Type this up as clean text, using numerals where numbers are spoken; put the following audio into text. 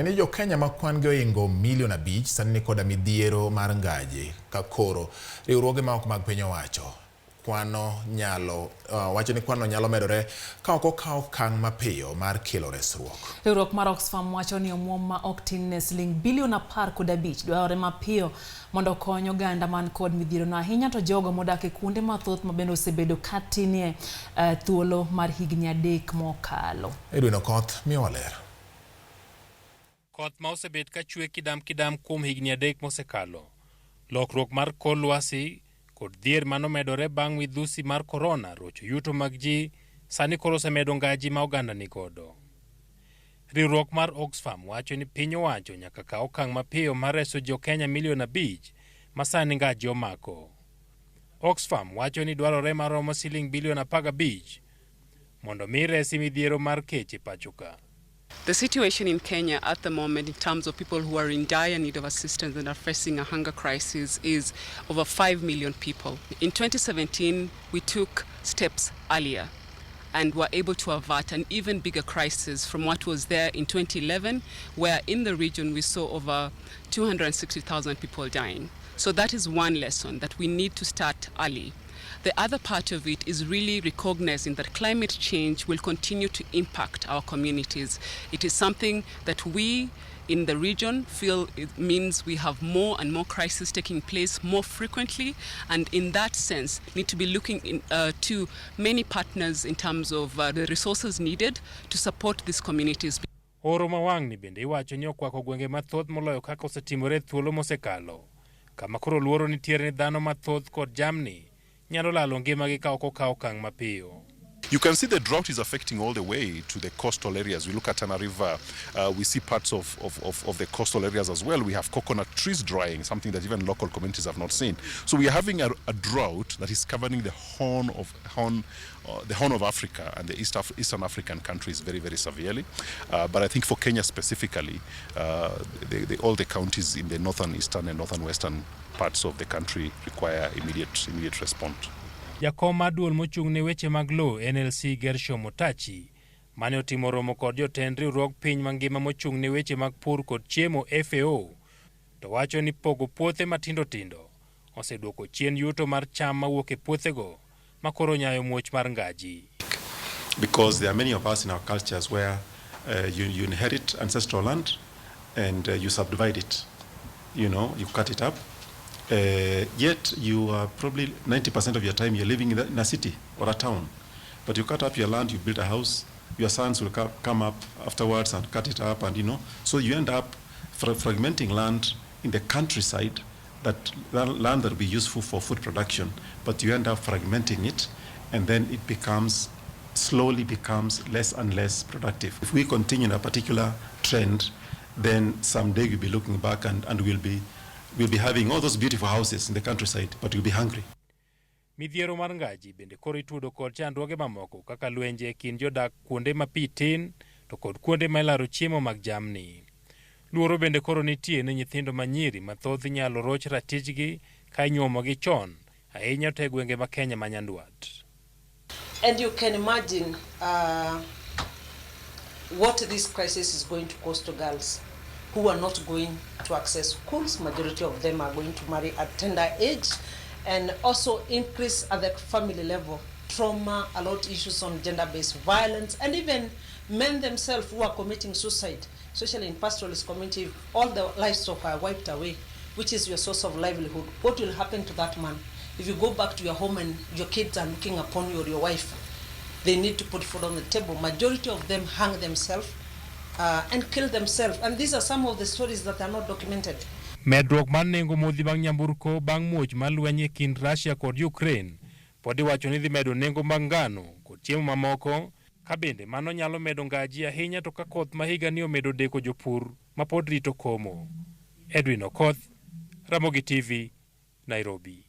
Ni jo Kenya ma kwan gi ohingo milion 5 sani ni koda midhiero mar ngaji ka koro riwruoge ma ok mag piny owacho kwano nyalo wacho ni kwano nyalo medore ka ok okaw okang' mapiyo mar kelo resruok. Riwruok mar Oxfam wacho ni omuom ma ok tin ne siling bilion 15 dwarore mapiyo mondo okony oganda man kod midhierono, ahinya to jogo modak e kuonde mathoth ma bende osebedo ka tinie thuolo mar higni 3 mokalo. Edwin Okoth miyowa ler. Koth ma osebet ka chwe kidam kidam kuom higni 3 mosekalo, lokruok mar kor lwasi kod dhier manomedore bang' midhusi mar korona rocho yuto mag ji sani koro osemedo ngaji ma oganda ni godo. Riwruok mar Oxfam wacho ni piny owacho nyaka kaw okang' mapiyo mar reso jo Kenya milion 5 ma sani ngaji omako. Oxfam wacho ni dwarore maromo siling bilion 15 mondo mi resi midhiero mar kech e pacho ka. The situation in Kenya at the moment in terms of people who are in dire need of assistance and are facing a hunger crisis is over 5 million people. In 2017, we took steps earlier and were able to avert an even bigger crisis from what was there in 2011, where in the region we saw over 260,000 people dying. So that is one lesson, that we need to start early. The other part of it is really recognizing that climate change will continue to impact our communities. It is something that we in the region feel it means we have more and more crises taking place more frequently, and in that sense need to be looking to many partners in terms of the resources needed to support these communities. Oro ma wang'ni bende iwacho ni okwako gwenge mathoth moloyo kaka osetimore thuolo mosekalo, kama koro luoro nitiere ni dhano mathoth kod jamni nyalo lalo ngimagi ka ok okaw okang' mapiyo. You can see the drought is affecting all the way to the coastal areas. We look at Tana River, we see parts of the coastal areas as well. We have coconut trees drying, something that even local communities have not seen. So we are having a drought that is covering the Horn of Africa and the Eastern African countries very, very severely. But I think for Kenya specifically, all the counties in the northern, eastern and northern western parts of the country require immediate response. Jakom mar duol mochung' ne weche mag lowo NLC Gershom Otachi mane otimo romo kod jotend riwruog piny mangima mochung' ne weche mag pur kod chiemo FAO to wacho ni pogo puothe matindo tindo oseduoko chien yuto mar cham mawuok e puothego ma koro nyayo muoch mar ngaji. Because there are many of us in our cultures where you inherit ancestral land and you subdivide it, you cut it up. Yet you are probably 90% of your time you're living in a city or a town. But you cut up your land, you build a house, your sons will come up afterwards and cut it up, so you end up fragmenting land in the countryside, that land that will be useful for food production, but you end up fragmenting it, and then it slowly becomes less and less productive. If we continue in a particular trend, then someday we'll be looking back and we'll be having all those beautiful houses in the countryside, but we'll be hungry. Midhiero mar ngaji bende koro itudo kod chandruoge mamoko kaka lwenje e kind jodak kuonde ma pi tin to kod kuonde ma ilaro chiemo mag jamni. Luoro bende koro nitie ni nyithindo ma nyiri mathoth inyalo roch ratichgi ka inyuomogi chon ahinya to e gwenge ma Kenya ma nyandwat. And you can imagine what this crisis is going to cost to girls who are not going to access schools. Majority of them are going to marry at tender age, and also increase at the family level trauma, a lot issues on gender-based violence, and even men themselves who are committing suicide, especially in pastoralist community, all the livestock are wiped away, which is your source of livelihood. What will happen to that man? If you go back to your home and your kids are looking upon you or your wife, they need to put food on the table. Majority of them hang themselves and kill themselves. And these are some of the stories that are not documented. Medruok mar nengo modhi mag nyamburko bang' muoch mar lweny e kind Russia kod Ukraine pod iwacho ni dhi medo nengo mag ngano kod chiemo mamoko ka bende mano nyalo medo ngaji ahinya to ka koth ma higani omedo deko jopur ma pod rito komo. Edwin Okoth, Ramogi TV, Nairobi.